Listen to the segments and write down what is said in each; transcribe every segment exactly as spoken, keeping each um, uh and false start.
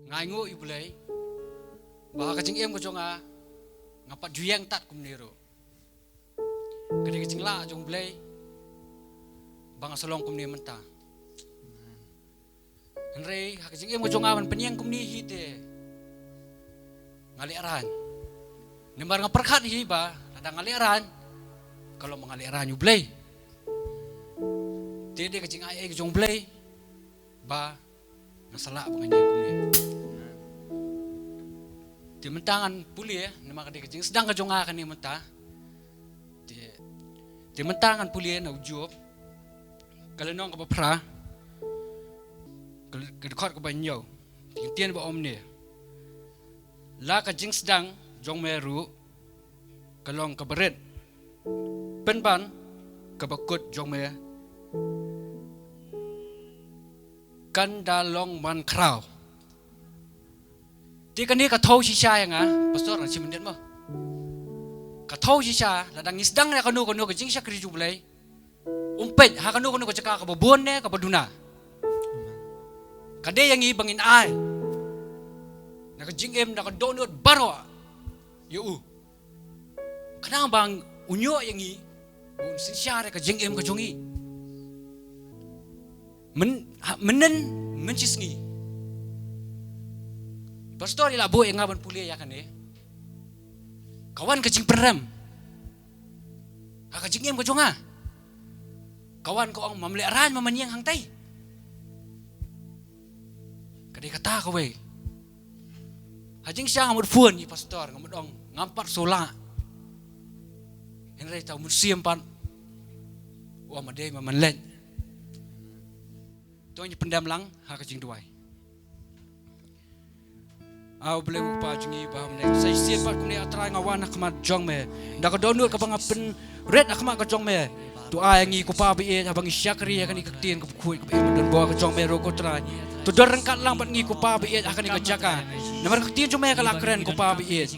Nga ainguh ïa U Blei ba ha ka jingim ka jong nga, nga pat ju ïeng tad kumne ruh. Ka dei ka jinglah jong U Blei ba nga sa long kumne mynta. Hynrei ha ka jingim ka jong nga ban pynïeng kumne hi te nga lehraiñ. Namar nga pyrkhat hi ba lada nga lehraiñ, ka long ba nga lehraiñ U Blei. Te dei ka jingai ei ka jong U Blei ba nga sa lah ba ngan ïeng kumne. Te mynta ngan pule, namar ka dei ka jingsdang ka jong nga kane mynta. Te, te mynta ngan pule na u Job, ka lynnong kaba phra, ka, ka dkhot kaba hynñiew. Te ka ktien ba ong kumne: La ka jingsdang jong me ruh ka long kaba rit, pynban kaba kut jong me kan da long man khraw. Te kane ka thew shisha ïa nga, pastor, nga shim myndiat mo. Ka thew shisha, lada ngi sdang ïa kano kano ka jingshakri jong U Blei, um peit ha kano kano ka jaka kaba bun ne kaba duna. Ka dei ïa ngi ba ngin ai na ka jingim, na ka dohnud baroh ïa u. Khnang ba un ïoh ïa ngi, ba un synshar ïa ka jingim ka jong ngi. Myn, ha, mynnin, mynshisngi, pastor i la buh ïa nga ban pule ïa kane. Ka wan ka jingpynrem ha ka jingim ka jong nga. Ka wan ka ong, mam lehraiñ, ma man ïeng hangtai. Ka dei kata kawei. Ha jingshisha nga mut phone ïa i pastor, nga mut ong ngam pat shu lah. Hynrei ta u Mynsiem pat u ong, ma dei, ma man leit. To ngin pyndem lang ha ka jingduwai. A U Blei U Kpa jong ngi ba ha bneng, sa shisien pat kumne A Trai nga wan ha khmat jong me da ka dohnud kaba nga pynrit ha khmat ka jong me. To ai ïa ngi ko Pa baieit, haba ngi shakri ïa kane ka ktien kaba khuid kaba im ba don bor ka jong me ruh ko Trai. To don ryngkat lang bad ngi ko Pa baieit ha kane ka jaka. Namar ka ktien jong me ka la kren ko Pa baieit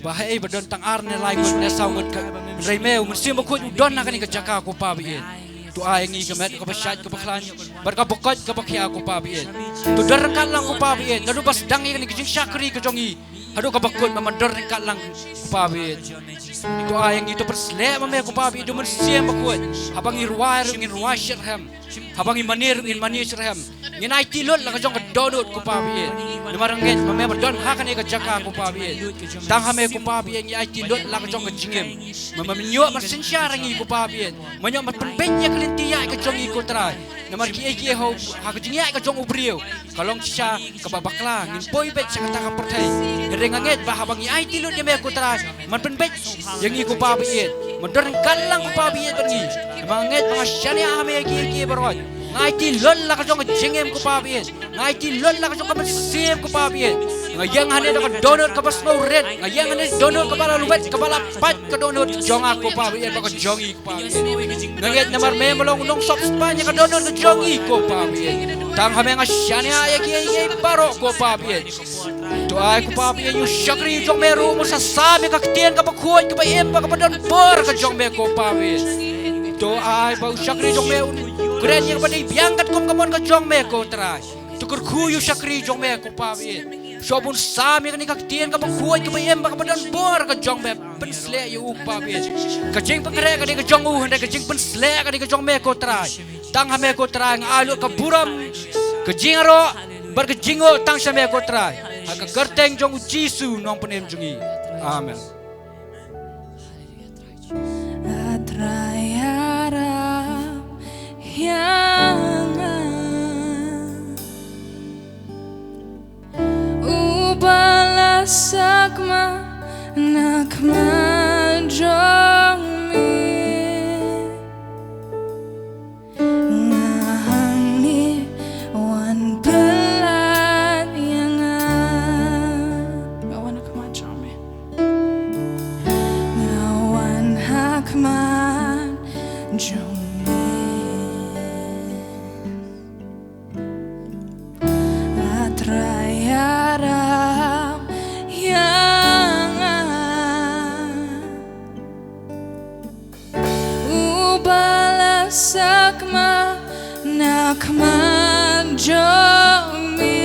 ba haei ba don tang ar ne lai ngut ne saw ngut ka, hynrei me U Mynsiem Bakhuid u don ha kane ka jaka ko Pa baieit. To ai ïa ngi ka met kaba shait kaba khlaiñ bad kaba koit kaba khia ko Pa baieit. To don ryngkat lang ko Pa baieit, naduh ba sdang ïa kane ka jingshakri ka jong ngi haduh kaba kut, ma man don ryngkat lang ko Pa baieit. To ai ïa ngi, to pynsleh ma me ko Pa baieit da U Mynsiem Bakhuid. Haba ngi rwai ruh ngin rwai shitrhem. Haba ngi mane ruh ngin mane shitrhem. Ngin aiti lut la ka jong ka dohnud ko Pa baieit. Namar nga ngeit ma me ba don ha kane ka jaka ko Pa baieit. Tang ha me ko Pa baieit ngi aiti lut la ka jong ka jingim. Ma, ma me ïoh ban synshar ïa ngi ko Pa baieit. Ma ïoh ban pynbeit ïa ka lynti ïaid ka jong ngi ko Trai. Namar kiei kiei ha, ha ka jingïaid ka jong u briew ka long shisha kaba bakla, ngin poi beit sha kata ka pyrthei. Hynrei nga ngeit ba haba ngi aiti lut ïa me ko Trai, man pynbeit ïa ngi ko Pa baieit. Man don ryngkat lang ko Pa baieit bad ngi. Namar nga ngeit ba nga shaniah ha me ïa kiei kiei baroh. Nga aiti lut la ka jong ka jingim ko Pa baieit. Nga aiti lut la ka jong ka mynsiem ko Pa baieit. Nga ïeng hangne da ka dohnud kaba sngewrit. Nga ïeng hangne da ka dohnud kaba la lwet, kaba la pait, ka dohnud jong nga ko Pa baieit bad ka jong ngi ko Pa baieit. Nga ngeit namar me me long u nongsop spah ïa ka dohnud ka jong ngi ko Pa baieit. Tang ha me nga shaniah ïa kiei kiei baroh ko Pa baieit. To ai ko Pa baieit ïa u shakri jong me ruh un sa sam ïa ka ktien kaba khuid kaba im bad kaba don bor ka jong me ko Pa baieit. To ai ba u shakri jong me un kren ïa kaba dei biang katkum ka mon ka jong me ko Trai. To kyrkhu ïa u shakri jong me ko Pa baieit. Shuwa ba un sam ïa kane ka ktien kaba khuid kaba im bad kaba don bor ka jong me, pynsleh ïa u ko Pa baieit. Ka jingpynkhreh ka dei ka jong u, hynrei ka jingpynsleh ka dei ka jong me ko Trai. Tang ha me ko Trai nga ai lut ka burom, ka jingïaroh bad ka jingnguh tang sha me ko Trai. Ha ka kyrteng jong u Jisu Nongpynim jong ngi. Amen. A Trai ïarap ïa nga, uba la sakma na khmat jong me. Nga hangne, wan pyllait ïa nga. Nga wan ha khmat jong me. Nga wan ha khmat jong me. A Trai ïarap ïa nga, uba la sakma na khmat jong me.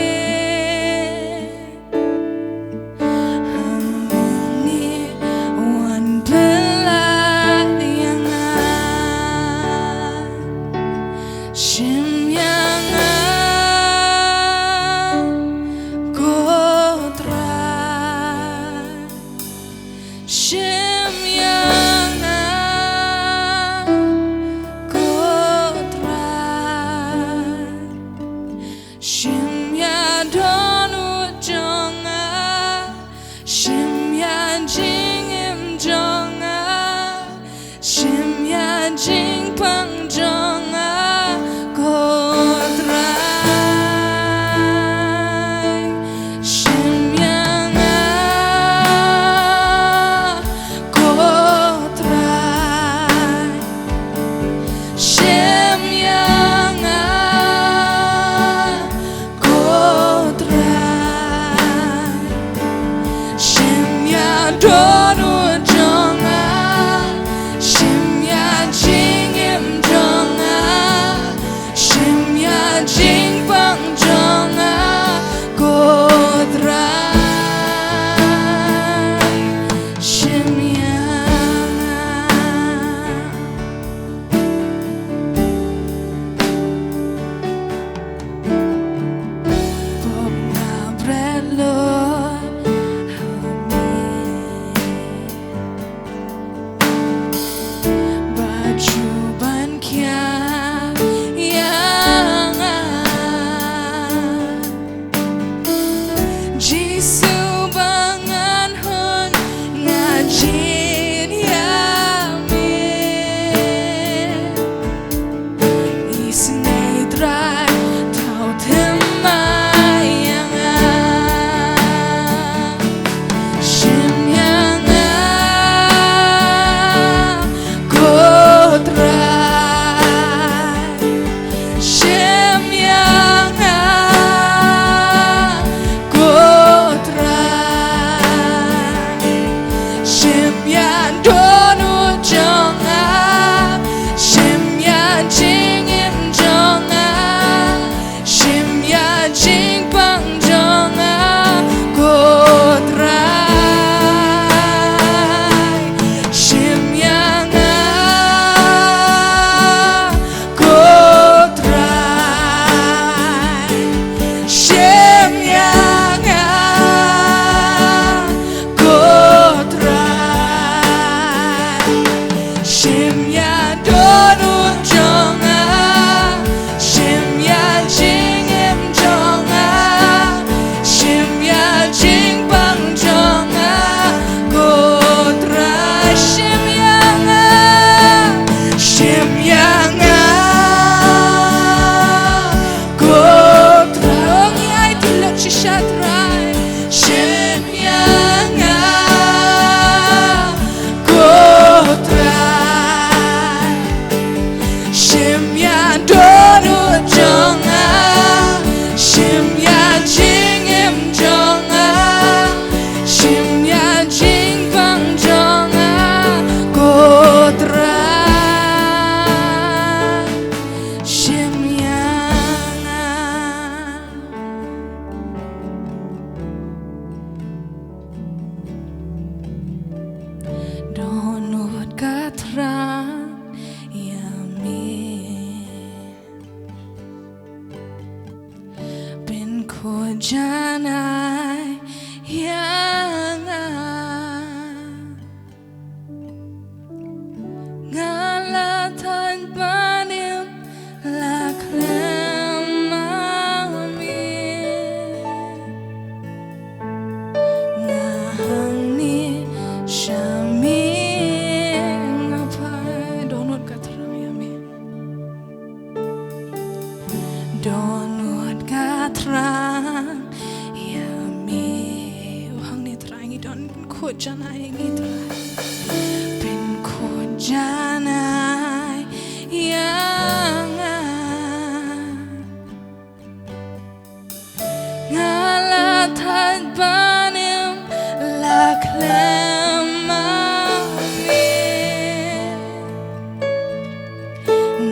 dohnud jong nga, shim ïa jingim jong nga, shim ïa jingpang jong nga, ko Trai, shim ïa nga. Pop nga bret lut ha me, ba ju ban khia ïa nga. Jisu, ba ngan hun, nga jied ïa me. Isynei Trai, thaw thymmai ïa nga. Shim ïa nga, ko Trai. Shim ïa nga, ko Trai. Shim ïa dohnud jong nga, shim ïa jingim jong nga, shim ïa jingpang jong nga, ko Trai. Shim ïa nga, ko Trai. Shim ïa nga, ko Trai. Shim ïa dohnud jong nga, shim ïa jingim jong nga, shim ïa jingpang jong nga, ko Trai. Shim ïa nga, shim ïa nga, ko Trai. Ong ïa i, to lut shisha Trai. Shim ïa nga, ko Trai. Shim ïa dohnud jong nga, shim ïa jingim jong nga, shim ïa jingpang jong nga, ko Trai. Shim ïa nga. Dohnud ka thrang ïa me, pynkhuid janai ïa nga. Nga la thait ban im la khlem ma me. Nga hangne sha me nga phai. Dohnud ka thrang ïa me. Dohnud ka thrang ïa me. U hangne Trai ngi don, pynkhuid janai ïa ngi Trai. Pynkhuid janai ïa nga. Nga la thait ban im la khlem ma me.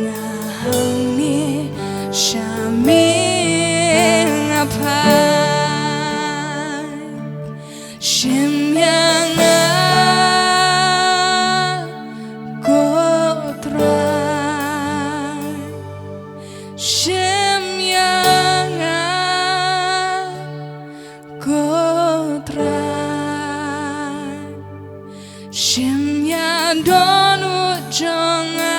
Nga hangne sha me nga phai. Shim ïa nga, ko Trai. Shim ïa nga, ko Trai. Shim ïa dohnud jong nga,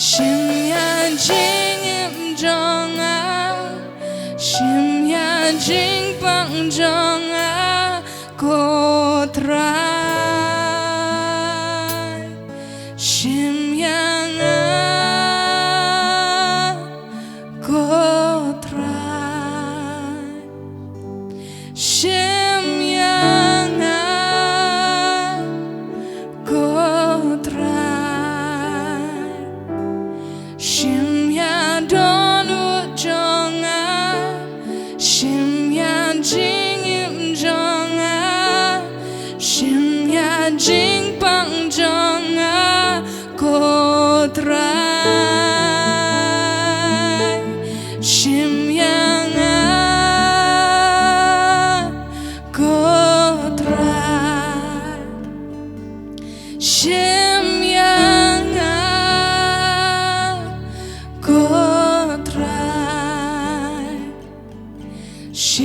shim ïa jingim jong nga, shim ïa jingpang jong nga, ko Trai. Shim ïa nga, ko Trai. Shim ïa nga, ko Trai. Shim ïa dohnud jong nga, shim ïa jingim jong nga, shim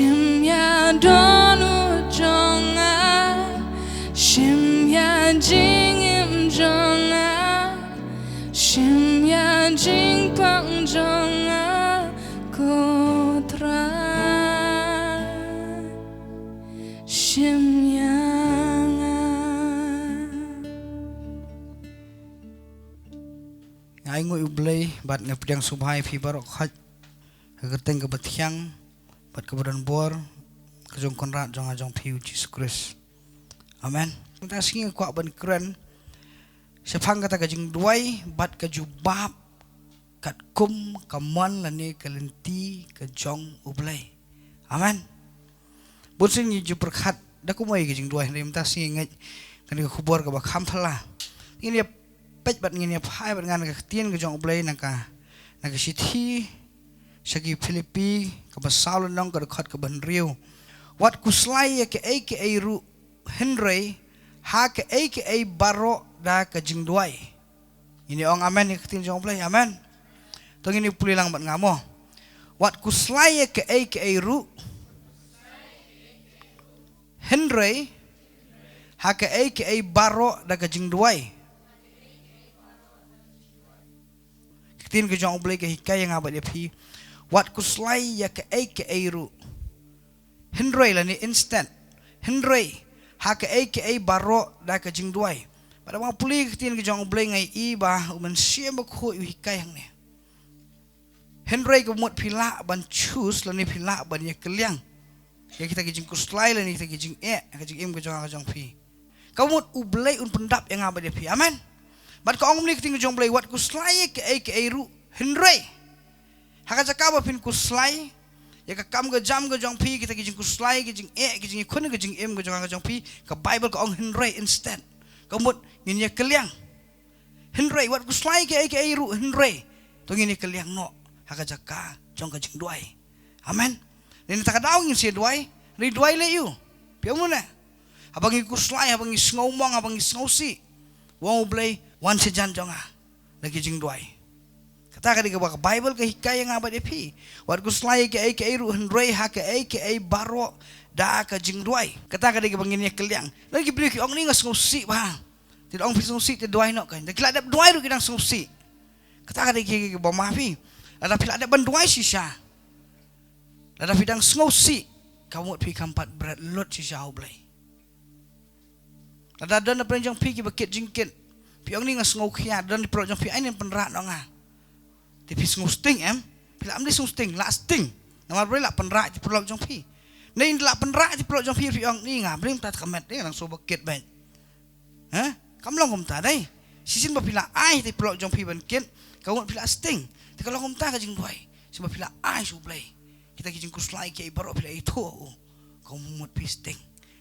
Shim ïa dohnud jong nga, shim ïa jingim jong nga, shim ïa jingpang jong nga, ko Trai. Shim ïa nga. Nga ainguh ïa U Blei bad nga pdiang sngewbha ïa phi baroh khoit ha ka kyrteng kaba thiang bad kaba don bor ka jong u Kynrad jong nga jong phi U Jisu Khrist. Amen. Mynta sngi nga kwah ban kren shaphang kata ka jingduwai bad ka jubab katkum ka mon lane ka lynti ka jong U Blei. Amen. Bun sien ngi ju pyrkhat da kumno ïa ka jingduwai, hynrei mynta sngi nga ngeit kane ka khubor kaba kham phylla. Ngin ïa peit bad ngin ïa phai bad ngan ka ktien ka jong U Blei na ka, na ka shithi sha ki Philippi kaba saw lynnong ka dkhot kaba hynriew. Wat khuslai ïa kaei kaei ruh, hynrei ha kaei kaei baroh da ka jingduwai. Ngin ïa ong amen ïa ka ktien jong U Blei, amen. To ngin ïa pule lang bad nga mo. Wat khuslai ïa kaei kaei ruh, hynrei ha kaei kaei baroh da ka jingduwai. Ka ktien ka jong U Blei ka hikai ïa nga bad ïa phi. Wat khuslai ïa kaei kaei ruh, hynrei lane instead, hynrei ha kaei kaei baroh da ka jingduwai. Bad haba nga pule ka ktien ka jong U Blei nga ïohi ba U Mynsiem Bakhuid u hikai hangne. Hynrei ka mut phi lah ban choose lane phi lah ban ïa kylliang ïa kita ki jingkhuslai lane kita ki jingeh ha ka jingim ka jong nga ka jong phi. Ka mut U Blei un pyndap ïa nga bad ïa phi. Amen. Bad ka ong kumne ka ktien ka jong U Blei, wat khuslai ïa kaei kaei ruh, hynrei ha ka jaka ba phin khuslai ïa ka kam ka jam ka jong phi, kita ki jingkhuslai, ki jingeh, ki jingïakhun ka jingim ka jong nga ka jong phi, ka Baibl ka ong hynrei, instead. Ka mut ngin ïa kylliang. Hynrei wat khuslai kaei kaei ruh, hynrei to ngin ïa kylliang noh ha ka jaka jong ka jingduwai. Amen. Nangta ka daw ngin sa duwai, hynrei duwai leh ïa u. Phi ong kumne. Haba ngi khuslai, haba ngi sngewmong, haba ngi sngewsih, ong U Blei, wan shajan jong nga da ki jingduwai. Kata ka dei kaba ka Baibl ka hikai ïa nga bad ïa phi. Wat khuslai kaei kaei ruh, hynrei ha kaei kaei baroh da ka jingduwai. Kata ka dei kaba ngin ïa kylliang. Lada ki briew ki ong, ni nga sngewsih bha. Te da ong phi sngewsih te duwai noh kan. Lada ki la dep duwai ruh ki dang sngewsih. Kata ka dei ka, ka, kaba ma phi. Lada phi la dep ban duwai shisha, lada phi dang sngewsih, ka mut phi kham pat bret lut shisha ha U Blei. Lada don na pdeng jong phi kiba kit jingkit, phi ong, ni nga sngewkhia, don na paralok jong phi, ai nin pynrah noh nga. Te phi sngewsting em? Phi lah ym dei sngewsting, lah sting. Namar balei? Lah pynrah ïa ki paralok jong phi. Nangta lah pynrah ïa ki paralok jong phi, phi ong, ni nga balei mynta te ka met, dei nga dang sngewbha kit beit. Ha? Kam long kumta dei. Shisien ba phi la ai ïa ki paralok jong phi ban kit, ka mut phi la sting. Te ka long kumta ka jingduwai. Shisien ba phi la ai sha U Blei kita ki jingkhuslai kiei baroh, phi la ïathuh ha u, ka mut phi sting.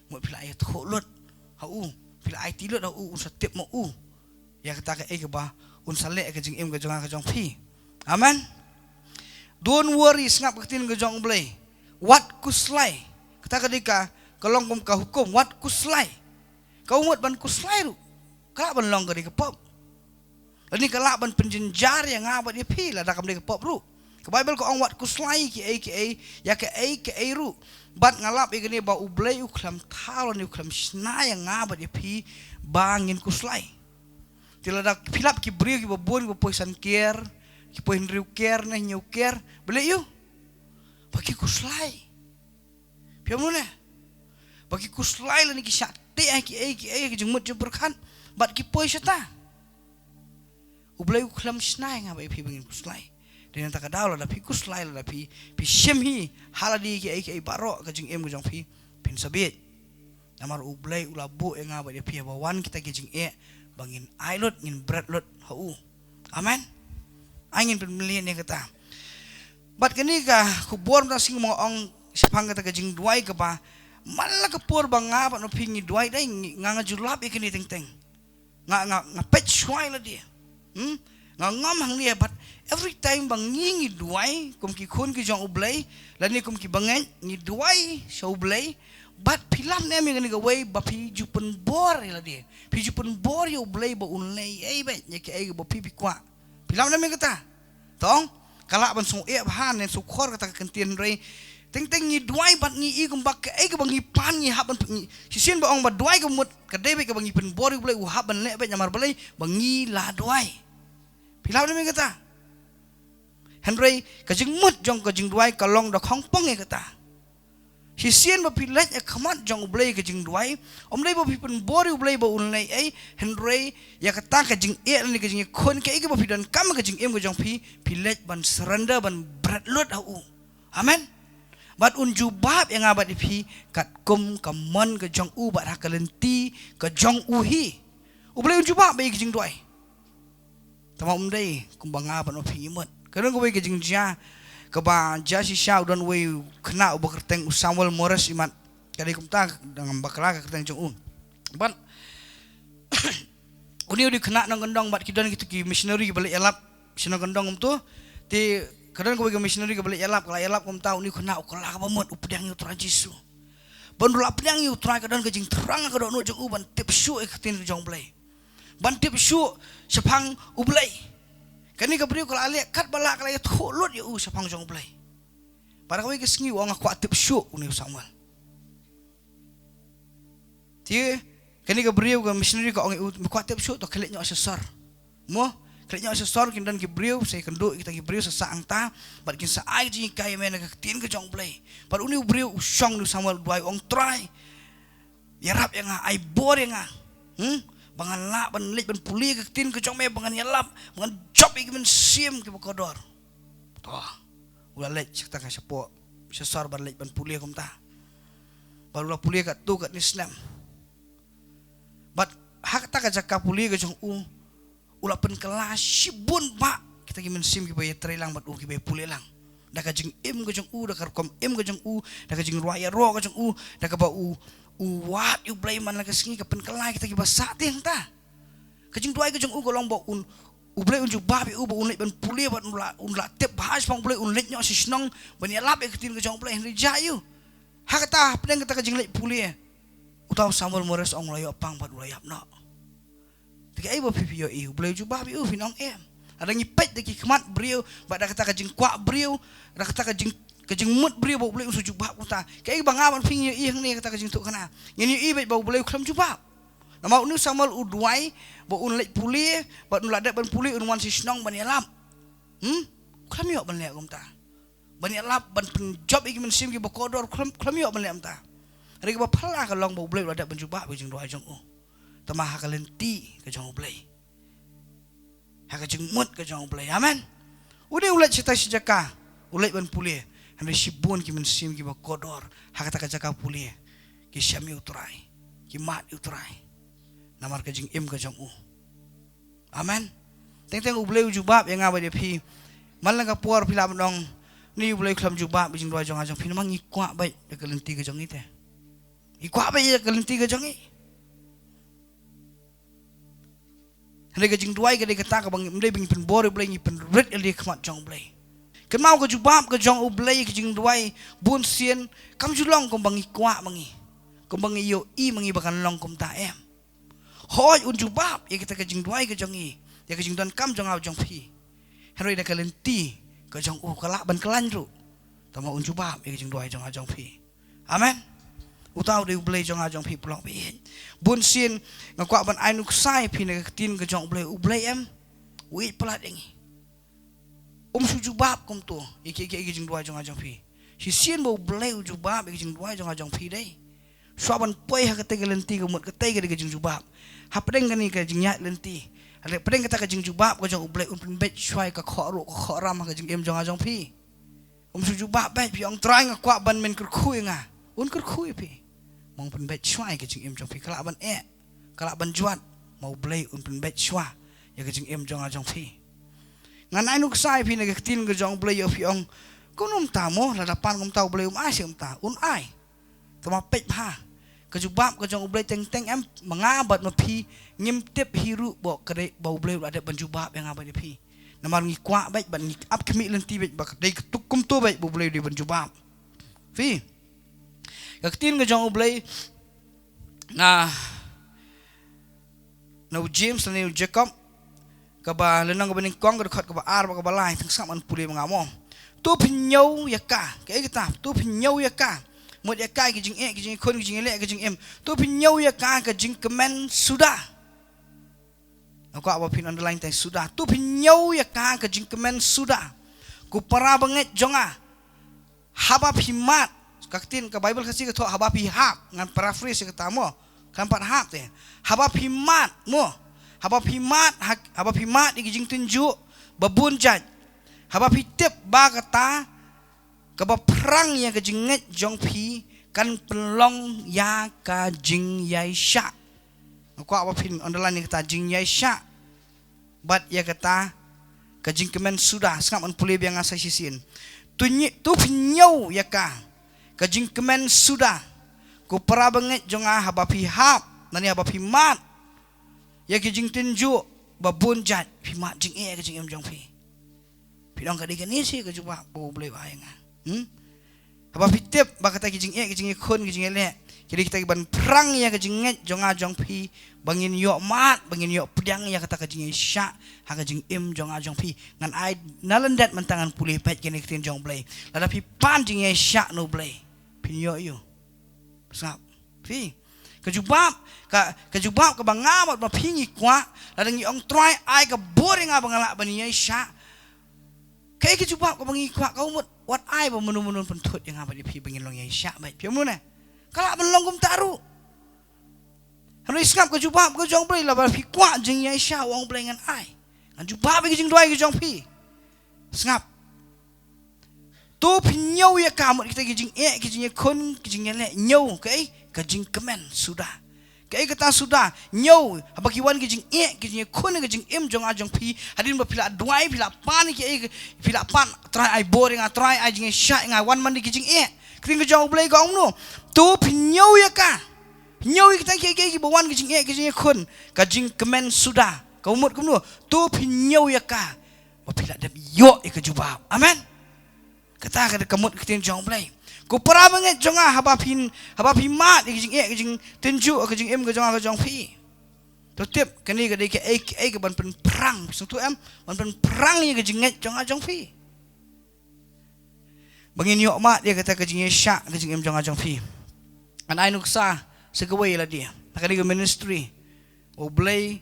Mut phi la ïathuh lut ha u, phi la aiti lut ha u, un sa tip ma u ïa kata kaei kaba un sa leh ha ka jingim ka jong nga ka jong phi. Amen. Don't worry, sngap ka ktien ka jong U Blei. Wat khuslai. Kata ka dei ka, ka long kum ka hukum, wat khuslai. Ka mut ban khuslai ruh ka lah ban long ka dei ka pop. Lane ka lah ban pynjynjar ïa nga bad ïa phi lada kam dei ka pop ruh. Ka Baibl ka ong, wat khuslai kaei kaei, ïa kaei kaei ruh. Bad nga lap ïa kane ba U Blei u khlem thaw lane u khlem shna ïa nga bad ïa phi ba ngin khuslai. Te lada phi lap ki briew kiba bun, kiba poi san ker, ki poi hynriew ker ne hynñiew ker, balei ïoh? Ba ki khuslai. Phi ong kumne? Ba ki khuslai lane ki shah teh ha kiei kiei, ki jingmut jingpyrkhat, bad ki poi shata. U Blei u khlem shna ïa nga bad ïa phi ba ngin khuslai. Te nangta ka daw lada phi khuslai, lada phi, phi shim hi ha lade kiei kiei baroh ka jingim ka jong phi, phin sa bieit. Namar U Blei u la buh ïa nga bad ïa phi haba wan kita ki jingeh ba ngin ai lut, ngin bret lut ha u. Amen. Ai ngin pynmlien ïa kata. Bad kane ka khubor mynta sngi, ma nga ong shaphang kata ka jingduwai kaba man la ka por ba nga bad ma phi ngi duwai dei, ngi, nga, nga ju lap ïa kane teng teng. Nga, nga, nga peit shuwa ïa lade. Hmm? Nga ngam hangne, but every time ba ngi, ngi duwai kum ki khun ki jong U Blei, lane kum ki bangeit, ngi duwai sha U Blei, but phi lap ne em ïa kane kawei ba phi ju pynbor ïa lade. Phi ju pynbor ïa U Blei ba un leh ei beit ïa kaei ba phi, phi kwah. Phi lap ne em ïa kata? Tang ka lah ban sngew eh bha ne sngewkhor kata ka kyntien, hynrei Teng teng ngi duwai bad ngi i kumba kaei kaba ngi pan ngi hap ban ngi. Shisien ba ong ba duwai ka mut ka dei beit kaba ngi pynbor ïa U Blei u hap ban leh beit namar balei ba ngi la duwai. Phi lah ban ong kata. Hynrei ka jingmut jong ka jingduwai ka long da khongpong ïa kata. Shisien ba phi leit ha khmat jong U Blei ka jingduwai, ym dei ba phi pynbor ïa U Blei ba un leh ei, hynrei ïa kata ka jingeh lane ka jingeh khun kaei kaba phi donkam ka jingim ka jong phi, phi leit ban surrender ban bret lut ha u. Amen. Bad un jubab ïa nga bad ïa phi katkum ka mon ka jong u bad ha ka lynti ka jong u hi. U Blei un jubab bad ïa ka jingduwai. Tangba um dei kumba nga bad ma phi ngi mut. Ka don kawei ka jingjia kaba jia shisha, u don uwei u khynnah uba kyrteng u Samuel Morris Imat. Ka dei kumta, dang bakla ka kyrteng jong u. Bad une u dei u khynnah nongkyndong bad ki don kitu ki missionary kiba leit ïalap sha nongkyndong kumtu. Te ka don kawei ka missionary kaba leit ïalap, ka la ïalap kumta, une u khynnah u kylla kaba mut, u pdiang ïa U Trai Jisu. Bad u la pdiang ïa U Trai, ka don ka jingthrang ka dohnud jong u ban tip shuh ïa ka ktien ka jong U Blei. Ban tip shuh shaphang U Blei. Kane ka briew ka la leh katba lah, ka la ïathuh lut ïa u shaphang jong U Blei. Bad ha kawei ka sngi u ong, nga kwah tip shuh une u Samuel. Te kane ka briew, ka missionary ka ong ïa u, me kwah tip shuh, to khie leit noh sha sor. Mo, khie leit noh sha sor, kin don ki briew sa ïakynduh ïa kita ki briew sa sah hangta, bad kin sa ai jinghikai ïa me na ka ktien ka jong U Blei. Bad une u briew u shong, une u Samuel u duwai, u ong, Trai, ïarap ïa nga, ai bor ïa nga. Hmm? Ba ngan lah ban leit ban pule ka ktien ka jong me, ba ngan ïalap, ba ngan jop ïa ki mynsiem kiba kordor. To. U la leit sha kata ka shapoh, sha sor ban leit ban pule kumta. Bad u la pule katto katne snem. Bad ha kata ka jaka pule ka jong u, u la pynkylla shibun bah kita ki mynsiem kiba ïatreilang bad u, kiba ïapule lang. Da ka jingim ka jong u, da ka rukom im ka jong u, da ka jingrwai ïaroh ka jong u, da kaba u, u wad ïa U Blei man la ka sngi, ka pynkylla kita kiba sah te hangta. Ka jingduwai ka jong u ka long ba un, U Blei un jubab ïa u ba un leit ban pule, bad un la, un la tip bha shaphang U Blei, un leit noh sha shnong ban ïalap ïa ka ktien ka jong U Blei, hynrei jia ïa u. Ha kata, hapdeng kata ka jingleit pule, uta u Samuel Morris u ong, u la ïoh pang bad u la ïap noh. Te kaei ba phi, phi ïohi, U Blei u jubab ïa u, phin ong em? Lada ngi peit da ki khmat briew, bad da kata ka jingkwah briew, da kata ka jing, ka jingmut briew ba U Blei un sa jubab kumta, kaei ba nga bad phi ngi ïohi hangne kata ka jingthoh khana? Ngin ïohi beit ba U Blei u khlem jubab. Namar une u Samuel u duwai ba un leit pule, bad un la dep ban pule, un wan sha shnong ban ïalap. Hmm? U khlem ïoh ban leh kumta. Ban ïalap, ban pynjop ïa ki mynsiem kiba kordor, u khlem, u khlem ïoh ban leh kumta. Hynrei kaba phylla ka long ba U Blei u la dep ban jubab ïa ka jingduwai jong u. Tangba ha ka lynti ka jong U Blei, ha ka jingmut ka jong U Blei. Amen. U dei u leit shatai sha jaka, u leit ban pule. Hynrei shibun ki mynsiem kiba kordor ha kata ka jaka pule ki shem ïa U Trai, ki mad ïa U Trai namar ka jingim ka jong u. Amen. Teng teng U Blei u jubab ïa nga bad ïa phi. Man la ka por phi lah ban ong, ni U Blei u khlem jubab ïa ka jingduwai jong nga jong phi, namar ngi kwah beit ïa ka lynti ka jong ngi te. Ngi kwah beit ïa ka lynti ka jong ngi. Hynrei ka jingduwai ka dei kata kaba ngim dei ba ngi pynbor ïa U Blei, ngi pynrit ïa lade ha khmat jong U Blei. Kynmaw, ka jubab ka jong U Blei ïa ka jingduwai bunsien kam ju long kumba ngi kwah ma ngi, kumba ngi ïohi ma ngi ba kan long kumta, em. Hooid, un jubab ïa kita ka jingduwai ka jong ngi, ïa ka jingdonkam jong nga jong phi. Hynrei da ka lynti ka jong u ka lah ban khlaiñ ruh. Tangba un jubab ïa ka jingduwai jong nga jong phi. Amen. Uta u dei U Blei jong nga jong phi, paralok baieit. Bunsien nga kwah ban ai nuksa ïa phi na ka ktien ka jong U Blei, U Blei em, u ïeit palat ïa ngi. Um shu jubab kumto ïa ki, ki, ki jingduwai jong nga jong phi. Shisien ba U Blei u jubab ïa ki jingduwai jong nga jong phi dei shuwa ban poi ha katei ka lynti, ka mut katei ka dei ka jingjubab. Hapdeng kane ka jingïaid lynti, hapdeng kata ka jingjubab ka jong U Blei, un pynbeit shuwa ïa ka khohruh ka khohram ha ka jingim jong nga jong phi. Um shu jubab beit, phi ong, Trai, nga kwah ban men kyrkhu ïa nga. Un kyrkhu ïa phi. Mo, un pynbeit shuwa ïa ka jingim jong phi, ka lah ban eh, ka lah ban jwat. Mo, U Blei un pynbeit shuwa ïa ka jingim jong nga jong phi. Ngan ai nuksa ïa phi na ka ktien ka jong U Blei, ïoh phi ong, kumno mynta mo, lada pan kumta U Blei um ai shuh kumta? Un ai. Tangba peit bha, ka jubab ka jong U Blei teng teng em, ma nga bad ma phi ngim tip hi ruh ba ka dei ba U Blei u la dep ban jubab ïa nga bad ïa phi. Namar ngi kwah beit bad ngi ap khmih lynti beit ba ka dei kumto beit ba U Blei u dei ban jubab. Phi, ka ktien ka jong U Blei na, na u James lane u Jakob, kaba lynnong kaba nyngkong, ka dkhot kaba ar bad kaba lai, tang sngap ngan pule ma nga mo. To pynñiew ïa ka. Kaei kata? To pynñiew ïa ka. Mut ïa ka, ki jingeh, ki jingïakhun, ki jingïaleh, ki jingim. To pynñiew ïa ka, ka jingkmen suda. Nga kwah ba phin underline tang suda. To pynñiew ïa ka, ka jingkmen suda, ko para bangeit jong nga. Haba phi mad, ka ktien ka Baibl Khasi ka thoh haba phi hap, ngan paraphrase ïa kata mo. Kan pat hap te. Haba phi mad mo. Haba phi mad, ha-, haba phi mad ïa ki jingtynjuh ba bun jait. Haba phi tip ba kata kaba phrang ïa ka jingngeit jong phi kan pynlong ïa ka jingïaishah. Nga kwah ba phin underline ïa kata, jingïaishah. Bad ïa kata ka jingkmen suda, sngap, ngan pule biang nga sa shisien. To ñi-, to pynñiew ïa ka, ka jingkmen suda, ko para bangeit jong nga, haba phi hap, lane haba phi mad ïa ki jingtynjuh ba bun jait, phi mad jingeh ïa ka jingim jong phi. Phi ong ka dei kane shi ka jubab ba U Blei u ai ïa nga. Hmm? Haba phi tip ba kata ki jingeh, ki jingïakhun, ki jingïaleh, ki dei kita ki ban phrang ïa ka jingngeit jong nga jong phi, ba ngin ïoh mad, ba ngin ïoh pdiang ïa kata ka jingïaishah ha ka jingim jong nga jong phi. Ngan ai na lyndet mynta, ngan pule peit kine ki ktien jong U Blei. Lada phi pan jingïaishah na U Blei, phin ïoh ïa u. Sngap. Phi. Ka jubab, ka, ka jubab kaba nga bad ba phi ngi kwah, lada ngi ong Trai ai ka bor ïa nga ba ngan lah ban ïaishah. Kaei ka jubab kaba ngi kwah, ka mut wat ai ba mano mano pynthut ïa nga bad ïa phi ba ngin long ïaishah beit. Phi mut ne? Ka lah ban long kumta ruh. Hynrei sngap, ka jubab ka jong U Blei, lada phi kwah jingïaishah, u ong U Blei ngan ai. Ngan jubab ïa ka jingduwai ka jong phi. Sngap. To pynñiew ïa ka, mut kita ki jingeh, ki jingïakhun, ki jingïaleh, ñiew, kaei? Ka jingkmen suda. Kaei kata suda? Ñiew, haba ki wan ki jingeh, ki jingïakhun, ka jingim jong nga jong phi, hadien ba phi la duwai, phi la pan, kaei, phi la pan, Trai ai bor ïa nga, Trai ai jingïaishah ïa nga, wan man da ki jingeh. Ka ktien ka jong U Blei ka ong kumno? To pynñiew ïa ka. Ñiew ïa kita kiei kiei kiba wan, ki jingeh, ki jingïakhun, ka jingkmen suda. Ka mut kumno? To pynñiew ïa ka. Ba phi lah dep ïoh ïa ka jubab. Amen. Kata ka dei ka mut ka ktien jong U Blei. Ko para bangeit jong nga, haba phin, haba phi mad ïa ka jingeh, ka jingtynjuh, ka jingim ka jong nga ka jong phi, to tip, kane ka dei kaei kaei ka ban pynphrang, sngewthuh em, ban pynphrang ïa ka jingngeit jong nga jong phi. Ba ngin ïoh mad ïa kata ka jingïaishah, ka jingim jong nga jong phi. Ngan ai nuksa sa kawei lade. Na kane ka ministry, U Blei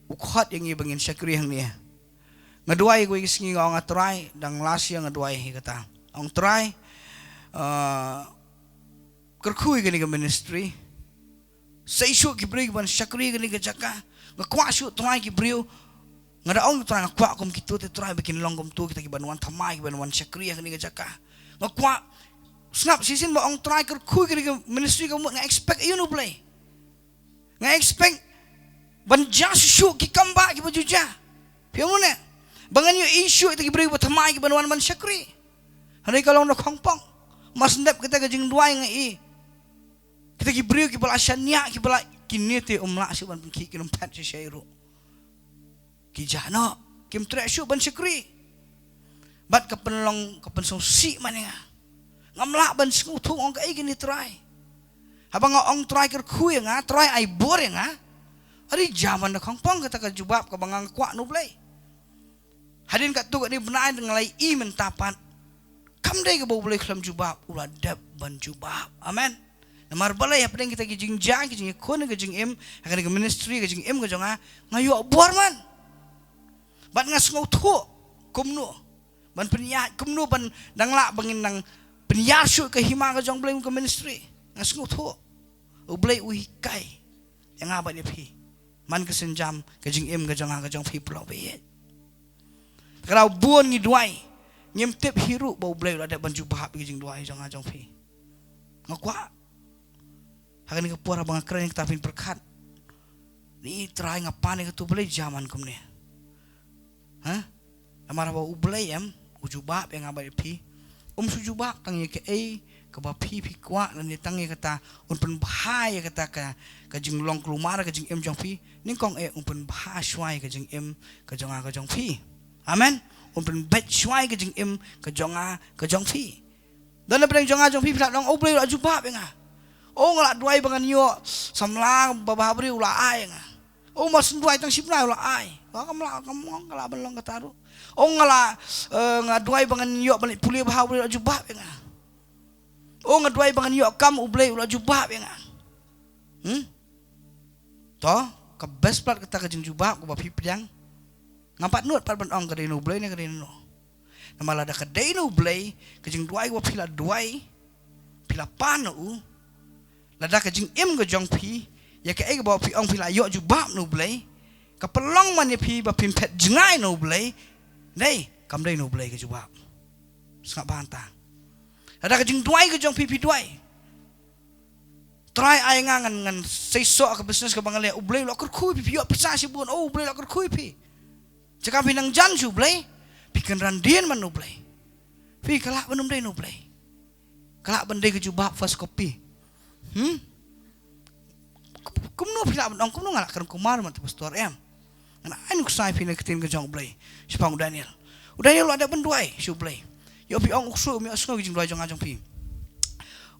u khot ïa ngi ba ngin shakri hangne. Nga duwai kawei ka sngi, nga ong, ah Trai, dang last year nga duwai hi kata. Ong Trai, ah, kyrkhu ïa kane ka ministry. Sei shuh ki briew ki ban shakri ïa kane ka jaka. Nga kwah shuh Trai ki briew. Nga da ong Trai, nga kwah kum kito te Trai, ba kin long kum to kita ki ban wan thymmai, ki ban wan shakri ïa kane ka jaka. Nga kwah, sngap, shisien ba ong Trai kyrkhu ïa kane ka ministry, ka mut nga expect ïa u Blei. Nga expect ban jia shuh shuh ki kam ba kiba ju jia. Phi ong ne? Ba ngan ïohi shuh ïa kita ki briew ba thymmai ki ban wan ban shakri. Hynrei ka long na khongpong. Mar shen dep kata ka jingduwai nga i, kita ki briew kiba la shaniah, kiba la, kine te um lah shuh ban pynkhih, kin ym phet shisha ruh. Ki jia noh, kim treh shuh ban shakri. Bad ka pynlong, ka pynsngewsih man ïa nga. Ngam lah ban sngewthuh, ong kaei kane Trai. Haba nga ong Trai kyrkhu ïa nga, Trai ai bor ïa nga, adi jia man da khongpong, kata ka jubab kaba nga kwah na U Blei. Hadien katto katne bnai nga la ïohi mynta pat, kam dei kaba U Blei khlem jubab, u la dep ban jubab. Amen. Namar balei? Hapdeng kita ki jingjia, ki jingïakhun, ki jingim ha kane ka ministry, ka jingim ka jong nga, nga ïoh bor man. Bad nga sngewthuh kumno ban pynïaid, kumno ban dang lah ba ngin nang pynïar shuh ka hima ka jong U Blei kum ka ministry. Nga sngewthuh U Blei u hikai ïa nga bad ïa phi man ka sienjam, ka jingim ka jong nga ka jong phi, paralok baieit. Ka daw bun ngi duwai, ngim tip hi ruh ba U Blei u la dep ban jubab ïa ka jingduwai jong nga jong phi. Nga kwah ha kane ka por haba nga kren ïa kata, phin pyrkhat, ni Trai, nga pan ïa kato, balei jia man kumne? Ha? Namar haba U Blei em u jubab ïa nga bad ïa phi, um shu jubab tang ïa kaei kaba phi phi kwah, lane tang ïa kata, un pynbha ïa kata ka, ka jinglong kulmar ka jingim jong phi. Nyngkong eh un pynbha shuwa ïa ka jingim ka jong nga ka jong phi. Amen. Un pynbeit shuwa ïa ka jingim ka jong nga ka jong phi. Don na pdeng jong nga jong phi, phi lah ong, "O Blei, u la jubab ïa nga. O, nga la duwai ba ngan ïoh samla ba bhabriew, u la ai ïa nga. O, mar shen duwai tang shi bnai, u la ai." Ba kam lah, kam ong, ka lah ban long kata ruh. O nga la, eh, nga duwai ba ngan ïoh ban leit pule bha, U Blei u la jubab ïa nga. O nga duwai ba ngan ïoh kam, U Blei u la jubab ïa nga. Hmm? To, ka best part kata ka jingjubab kaba phi pdiang. Ngam pat nud pat ban ong ka dei na U Blei ne ka dei na no. Namar lada ka dei na U Blei, ka jingduwai kaba phi la duwai, phi la pan na u. Lada ka jingim ka jong phi ïa kaei kaba phi ong phi la ïoh jubab na U Blei, ka pynlong man ïa phi ba phin phet jngai na U Blei. Dei, kam dei na U Blei ka jubab. Sngap bha hangta. Lada ka jingduwai ka jong phi, phi duwai, Trai ai nga ngan, ngan seisoh ka business kaba nga leh, U Blei u la kyrkhu ïa phi, phi ïoh pisa shibun, o U Blei u la kyrkhu ïa phi. Jaka phi nang jan sha U Blei, phi kynran dien man U Blei. Phi, ka lah ban ym dei na U Blei. Ka lah ban dei ka jubab first copy. Hmm? Kumno phi lah ban ong, kumno nga lah kren kumar man te pastor em. Ngan ai nuksa ïa phi na ka ktien ka jong U Blei shaphang u Daniel. U Daniel u la dep ban duwai sha U Blei. Ïoh phi ong u ksuid um ïohsngew ka jingduwai jong nga jong phi.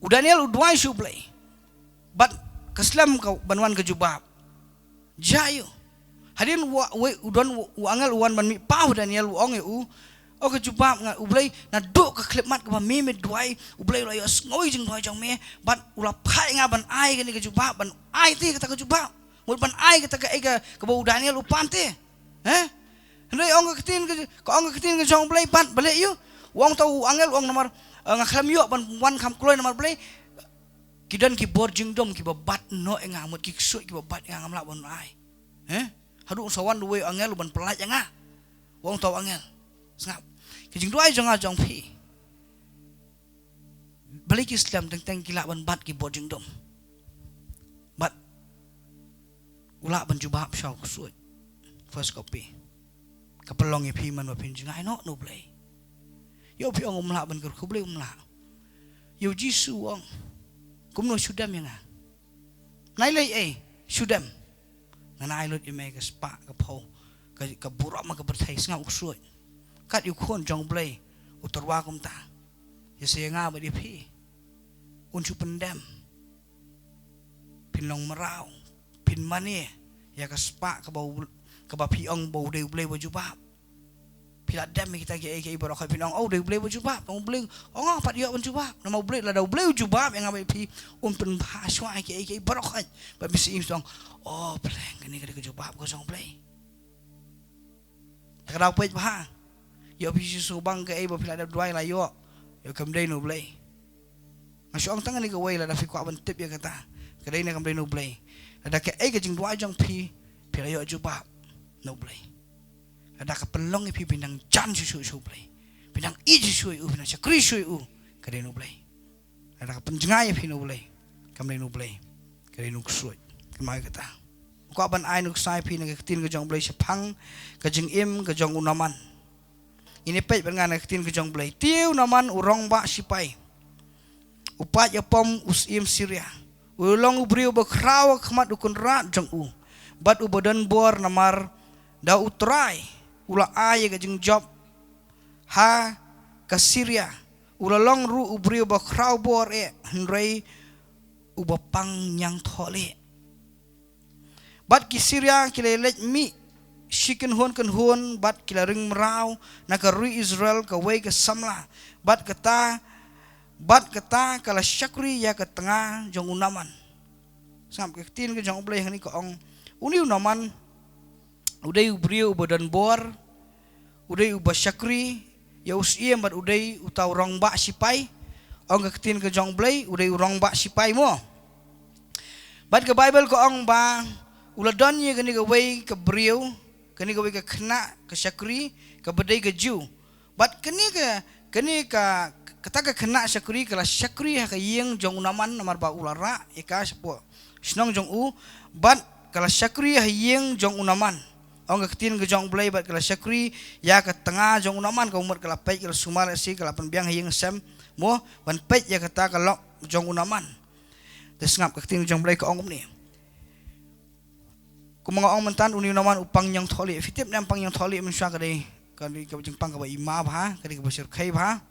U Daniel u duwai sha U Blei. Bad ka slem ka ban wan ka jubab. Jia ïa u. Hadien u, u, u don u, u angel u wan ban mih paw Daniel u ong ïa u, o ka jubab nga, U Blei, naduh ka khyllipmat kaba me me duwai, U Blei u la ïohsngew ïa ka jingduwai jong me, bad u la phah ïa nga ban ai kane ka jubab, ban ai te kata ka jubab. Mut ban ai kata kaei ka, kaba u Daniel u pan te. Eh? Hynrei ong ka ktien ka, ka ong ka ktien ka jong U Blei pat, balei ïa u? U ong, to u angel u ong namar, eh, nga khlem ïoh ban wan kham kloi namar balei? Ki don ki bor jingdum kiba bat noh ïa nga, mut ki ksuid kiba bat ïa nga, ngam lah ban ai. Eh? Haduh sa wan uwei u angel u ban pyllait ïa nga. U ong, to u angel. Sngap. Ki jingduwai jong nga jong phi, balei ki slem, teng teng ki lah ban bat ki bor jingdum. Bad u lah ban jubab sha u ksuid. First copy. Ka pynlong ïa phi man ba phin jngai noh na U Blei. Ïoh phi ong um lah ban kyrkhu, balei um lah? Ïa u Jisu u ong, kumno shu dem ïa nga? Nai lei ei, shu dem. Ngan ai lut ïa me ka spah ka phew, ka, ka burom ka pyrthei. Sngap u ksuid. Kat ïa u Khun jong U Blei u tyrwa kumta. Ïa sa ïa nga bad ïa phi, un shu pyndem. Phin long mraw, phin mane ïa ka spah kaba u, kaba phi ong ba u dei U Blei uba jubab. Phi la dem ïa kita kiei kiei baroh, phin ong, o, u dei U Blei uba jubab. Ong U Blei, ong, nga pat ïoh ban jubab. Namar U Blei, lada U Blei u jubab ïa nga bad phi, un pynbha shuwa ïa kiei kiei baroh. Bad phi sa ïohi, phi ong, o, pleng, kane ka dei ka jubab ka jong U Blei. Te ka daw peit bha. Ïoh phi shu shu bang kaei ba phi la dep duwai la ïoh. Ïoh kam dei na U Blei. Nga shu ong tang kane kawei, lada phi kwah ban tip ïa kata, ka dei ne kam dei na U Blei. Lada kaei ka jingduwai jong phi, phi la ïoh jubab na U Blei. Lada ka pynlong ïa phi, phi nang jan shuh shuh sha U Blei, phi nang ïeit shuh shuh ïa u, phi nang shakri shuh ïa u, ka dei na U Blei. Lada ka pynjngai ïa phi na U Blei, kam dei na U Blei, ka dei na u ksuid. Kynmaw ïa kata. Kwah ban ai nuksa ïa phi na ka ktien ka jong U Blei shaphang ka jingim ka jong u Naman. Ngin ïa peit bad nga na ka ktien ka jong U Blei. Te u Naman u rangbah shipai, u paid ïapom u syiem Syria, u la long u briew uba khraw ha khmat u kynrad jong u bad uba don bor, namar da U Trai u la ai ïa ka jingjop ha ka Syria. U la long ruh u briew uba khraw bor eh, hynrei uba pang ñiangthohlieh. Bad ki Syria ki la leit mih shi kynhun kynhun, bad ki la ring mraw na ka ri Israel kawei ka samla. Bad kata, bad kata ka la shakri ïa ka tnga jong u Naman. Sngap ka ktien ka jong U Blei hangne, ka ong, une u Naman u dei u briew uba don bor, u dei uba shakri ïa u syiem, bad u dei uta u rangbah shipai. Ong ka ktien ka jong U Blei, u dei u rangbah shipai mo. Bad ka Baibl ka ong ba u la don ïa kane kawei ka briew, kane kawei ka khynnah ka shakri, kaba dei ka Jiw. Bad kane ka, kane ka, kata ka khynnah shakri ka la shakri ha ka ïing jong u Naman, namar ba u la rah ïa ka shapoh shnong jong u, bad ka la shakri ha ïing jong u Naman. Ong ka ktien ka jong U Blei, bad ka la shakri ïa ka tnga jong u Naman, ka mut ka la peit, ka la sumar, lehse ka la pynbiang ha ïing sem mo, ban peit ïa kata ka lok jong u Naman. Te sngap ka ktien ka jong U Blei, ka ong kumne. Kumba nga ong mynta, une u Naman u pang ñiangthohlieh. Phi tip ne em pang ñiangthohlieh mynshuwa? Ka dei, ka dei ka jingpang kaba i ma bha, ka dei kaba shyrkhei bha,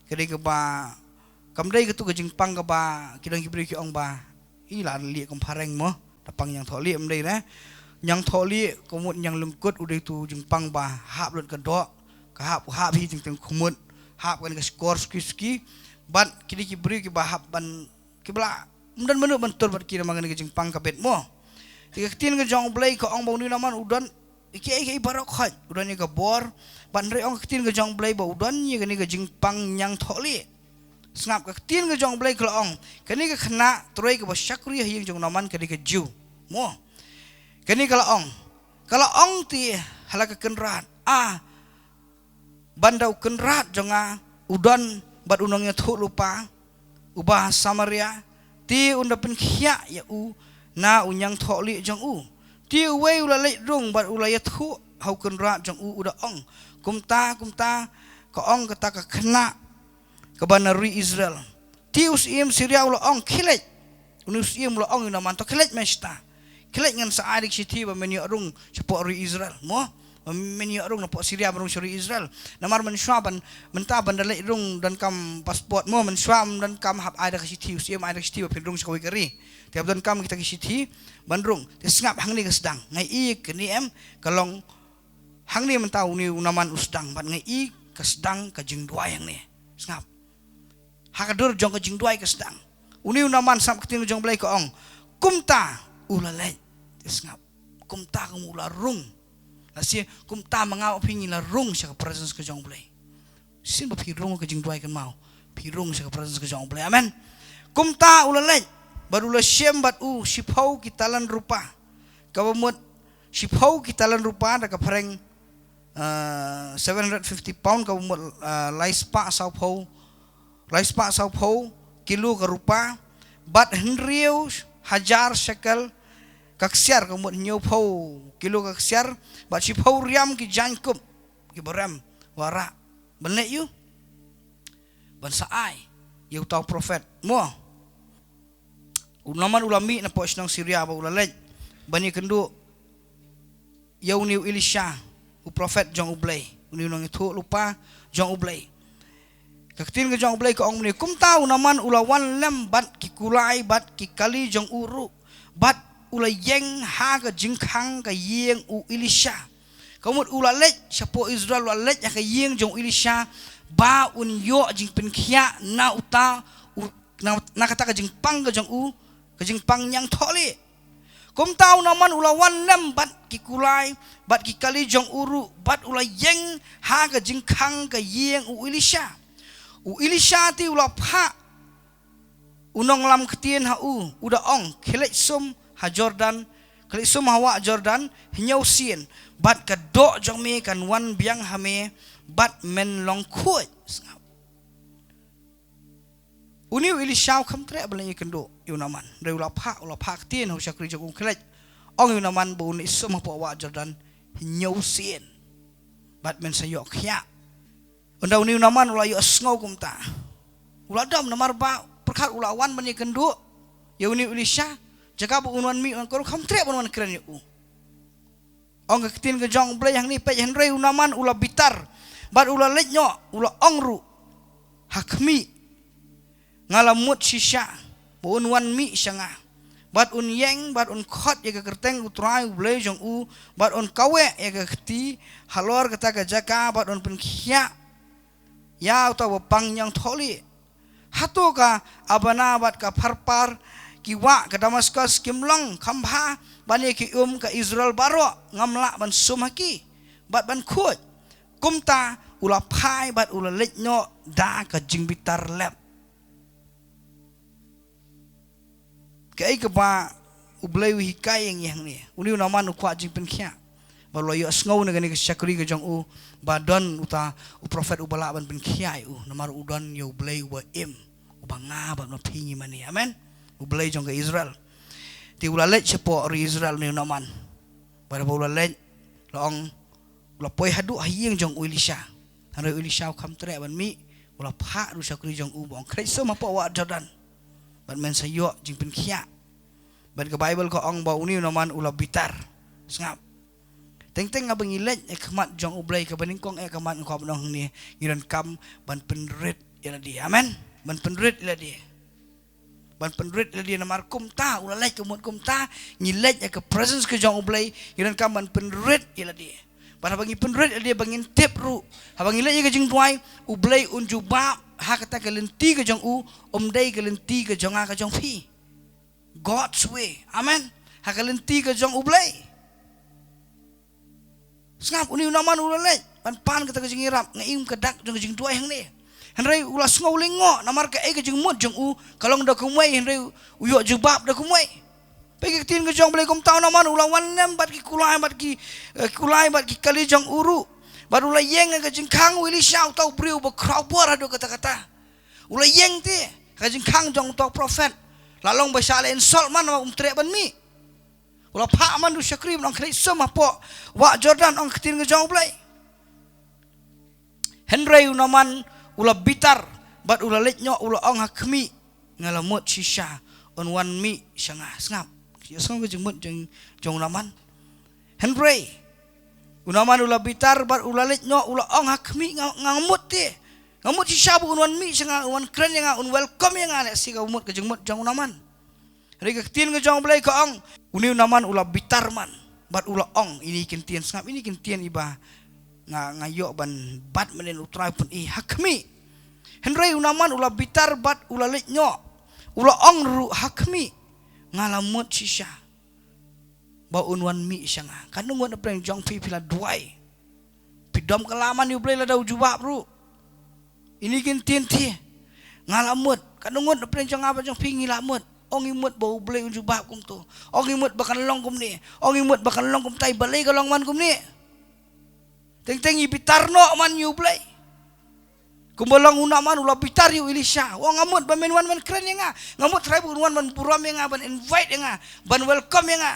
ka dei kaba, kam dei katu ka jingpang kaba ki don ki briew ki ong ba i la lieh kum phareng mo, da pang ñiangthohlieh, ym dei re. Ñiangthohlieh ka mut ñianglyngkut, u dei utu u jingpang ba hap lut ka doh, Ka hap, hap hi teng teng khmut, hap kane ka shkor suki suki. Bad kine ki briew kiba hap ban, kiba la, ym don mano ban tur bad ki namar kane ka jingpang ka bit mo. Te ka ktien ka jong U Blei ka ong ba une u Naaman u don ïa kiei kiei baroh khoit, u don ïa ka bor. Bad hynrei ong ka ktien ka jong U Blei ba u don ïa kane ka jingpang ñiangthohlieh. Sngap, ka ktien ka jong U Blei ka la ong, kane ka khynnah trei kaba shakri ha ïing jong u Naaman ka dei ka Jiw. Mo. Kane ka la ong, ka la ong te ha la ka kynrad, a, ban da u kynrad jong nga u don bad u nongïathuhlypa uba Samaria, te un da pynkhiah ïa u na u ñiangthohlieh jong u. Te uwei u la leit rung bad u la ïathuh ha u kynrad jong u, u da ong, kumta, kumta ka ong kata ka khynnah kaba na ri Israel. Te u syiem Syria u la ong, khie leit. Une u syiem u la ong ïa u Naaman, to khie leit mynstad. Khie leit, ngan sa ai da ka shithi ba men ïoh rung shapoh ri Israel. Mo? Ba men ïoh rung napoh Syria ban rung sha ri Israel. Namar mynshuwa ban, mynta ban da leit rung donkam passport mo, mynshuwa ym donkam, hap ai da ka shithi, u syiem ai da ka shithi ba phin rung sha kawei ka ri. Te hap donkam kita ki shithi ban rung. Te sngap, hangne ka sdang. Nga i kane em, ka long hangne mynta une u Naaman u sdang, bad nga i ka sdang ka jingduwai hangne. Sngap. Ha ka dur jong ka jingduwai ka sdang. Une u Naaman, sngap ka ktien jong U Blei ka ong, kumta u la leit. Te sngap. Kumta kum u la rung. Lashai kumta ma nga bad phi ngi la rung sha ka presence ka jong U Blei. Shisien ba phi rung ka jingduwai kynmaw, phi rung sha ka presence ka jong U Blei. Amen. Kumta u la leit bad u la shim bad u shiphew ki talan rupa, kaba mut shiphew ki talan rupa da ka phareng, ah, seven hundred fifty pound, kaba mut, ah, lai spah sawphew, lai spah sawphew kilo ka rupa, bad hynriew hajar shekel ka ksiar, kaba mut hynñiewphew kilo ka ksiar, bad shiphew riam ki jaiñkup kiba rem warrah, ban leit ïa u, ban sa ai ïa uta u prophet. Mo. U Naaman u la mih napoh shnong Syria bad u la leit ban ïakynduh ïa une u Elisha, u prophet jong U Blei, une u nongïathuhlypa jong U Blei. Ka ktien ka jong U Blei ka ong kumne, kumta u Naaman u la wan lem bad ki kulai bad ki kali jong u ruh, bad u la ïeng ha ka jingkhang ka ïing u Elisha. Ka mut u la leit shapoh Israel, u la leit ha ka ïing jong u Elisha ba un ïoh jingpynkhiah na uta u, na, na kata ka jingpang ka jong u, ka jingpang ñiangthohlieh. Kumta u Naaman u la wan lem bad ki kulai bad ki kali jong u ruh, bad u la ïeng ha ka jingkhang ka ïing u Elisha. U Elisha te u la phah u nonglam ktien ha u, u da ong, khie leit sum ha Jordan, khie leit sum ha wah Jordan hynñiew sien, bad ka doh jong me kan wan biang ha me, bad men long khuid. Sngap. Une u Elisha u kham treh ban leit ïakynduh ïa u Naaman. Hynrei u la phah, u la phah ktien ha u shakri jong u, khie leit, ong ïa u Naaman ba un leit sum hapoh wah Jordan hynñiew sien, bad men sa ïoh khiah. Ynda une u Naaman u la ïohsngew kumta, u la dom, namar ba pyrkhat u la wan ban ïakynduh ïa une u Elisha, jaka ba un wan mih, un wan kren, u kham treh ban wan kren ïa u. Ong ka ktien ka jong U Blei hangne, peit, hynrei u Naaman u la bitar bad u la leit noh, u la ong ruh ha khmih, nga la mut shisha ba un wan mih sha nga, bad un ïeng bad un khot ïa ka kyrteng U Trai U Blei jong u, bad un kaweh ïa ka kti halor kata ka jaka, bad un pynkhiah ïa uta uba pang ñiangthohlieh. Hato ka Abana bad ka Pharpar, ki wah ka Damaskus, kim long kham bha ban ïa ki um ka Israel baroh? Ngam lah ban sum ha ki bad ban khuid. Kumta u la phai bad u la leit noh da ka jingbitar lep. Kaei kaba U Blei u hikai ïa ngi hangne? Une u Naaman u kwah jingpynkhiah, bad u la ïohsngew na kane ka shakri ka jong u ba don uta u prophet uba lah ban pynkhiah ïa u, namar u don ïa U Blei uba im, uba nga bad ma phi ngi mane. Amen. U Blei jong ka Israel. Te u la leit shapoh ri Israel une u Naaman. Bad haba u la leit, la ong, u la poi haduh ha ïing jong u Elisha. Hynrei u Elisha u kham treh ban mih, u la phah da u shakri jong u ba ong, khie leit sum hapoh wah Jordan, bad men sa ïoh jingpynkhiah. Bad ka Baibl ka ong ba une u Naaman u la bitar. Sngap. Teng teng haba ngi leit ha khmat jong U Blei, kaba nyngkong eh ka mat nga kwah ban ong hangne, ngi donkam ban pynrit ïa lade. Amen. Ban pynrit ïa lade. Ban pynrit ïa lade, namar kumta u la leit, ka mut kumta ngi leit ha ka presence ka jong U Blei, ngi donkam ban pynrit ïa lade. Bad haba ngi pynrit ïa lade ba ngin tip ruh, haba ngi leh ïa ka jingduwai, U Blei un jubab ha kata ka lynti ka jong u, ym dei ka lynti ka jong nga ka jong phi. God's way. Amen. Ha ka lynti ka jong U Blei. Sngap, une u Naaman u la leit ban pan kata ka jingïarap, nga im ka dak jong ka jingduwai hangne. Hynrei u la sngew lyngngoh namar kaei ka jingmut jong u ka long da kumwei, hynrei u ïoh jubab da kumwei. Peit ka ktien ka jong U Blei, kumta u Naaman u la wan lem bad ki kulai bad ki, eh, kulai bad ki kali jong u ruh. Bad u la ïeng ha ka jingkhang u Elisha, uta u briew ba khraw bor haduh katta katta. U la ïeng te ha ka jingkhang jong uta u prophet. La long ba shah leh insult man namar um treh ban mih. U la phah man da u shakri ban ong, khlieh sum hapoh wah Jordan, ong ka ktien ka jong U Blei. Hynrei u Naaman u la bitar bad u la leit noh, u la ong ha khmih, nga la mut shisha un wan mih sha nga. Sngap. Ïa sngap ka jingmut jong, jong u Naaman. Hynrei u Naaman u la bitar bad u la leit noh, u la ong ha khmih, nga, nga mut te. Nga mut shisha ba un wan mih sha nga, un wan kren ïa nga, un welcome ïa nga, lehse ka mut ka jingmut jong u Naaman. Hynrei ka ktien ka jong U Blei ka ong, une u Naaman u la bitar man bad u la ong, ine i kyntien, sngap, ine i kyntien iba nga, nga ïoh ban bat mynnin, U Trai pyni, ha khmih. Hynrei u Naaman u la bitar bad u la leit noh, u la ong ruh ha khmih, nga la mut shisha ba un wan mih sha nga. Katno ngut na pdeng jong phi phi la duwai, phi dom kylla man ïa U Blei, lada u jubab ruh, ine i kyntien te, nga la mut. Katno ngut na pdeng jong nga bad jong phi ngi la mut? Ong ngi mut ba U Blei un jubab kumto. Ong ngi mut ba kan long kumne. Ong ngi mut ba kan long kumtai, balei ka long man kumne? Teng teng ngi bitar noh man ïa U Blei. Kumba long u Naaman u la bitar ïa u Elisha. U ong, nga mut ba men wan men kren ïa nga. Nga mut trai ba un wan ban burom ïa nga, ban invite ïa nga, ban welcome ïa nga.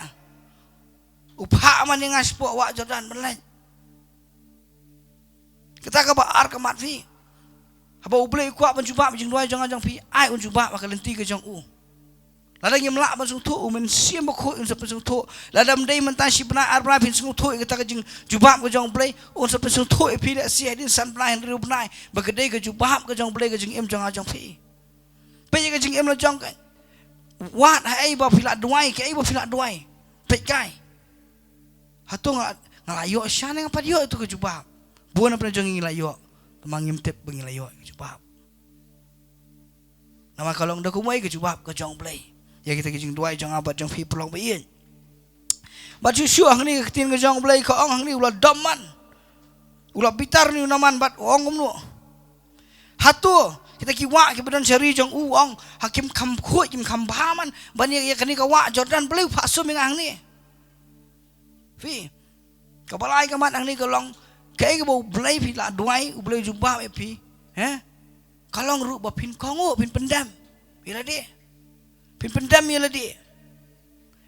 U phah man ïa nga shapoh wah Jordan ban leit. Kata kaba ar ka mat phi. Haba U Blei u kwah ban jubab ïa ka jingduwai jong nga jong phi, ai un jubab ha ka lynti ka jong u. Lada ngim lah ban sngewthuh, U Mynsiem Bakhuid un sa pynsngewthuh. Lada ym dei mynta shi bnai ar bnai phin sngewthuh ïa kata ka jingjubab ka jong U Blei, un sa pynsngewthuh ïa phi lehse hadien san bnai, hynriew bnai, ba ka dei ka jubab ka jong U Blei ka jingim jong nga jong phi. Peit ïa ka jingim la jong ka. Wat haei ba phi la duwai, kaei ba phi la duwai. Peit kai. Hato nga, nga la ïoh shisha ne nga pat ïoh ïa uto ka jubab? Bun na pdeng jong ngi la ïoh. Tangba ngim tip ba ngi la ïoh ïa ka jubab. Namar ka long da kumwei ka jubab ka jong U Blei ïa kita ki jingduwai jong nga bad jong phi, paralok ba ïeit. Bad shuh shuh hangne ka ktien ka jong U Blei ka ong hangne, u la dom man. U la bitar une u Naaman bad u ong kumno? Hato kita ki wah kiba don sha ri jong u, u ong, ha kim kham khuid, kim kham bha man ban ïa, ïa kane ka wah Jordan, balei u phah sum ïa nga hangne? Phi, kaba lai ka mat hangne ka long, kaei kaba U Blei phi la duwai, U Blei u jubab ïa phi, he? Ka long ruh ba phin kohnguh, phin pyndem ïa lade. Phin pyndem ïa lade.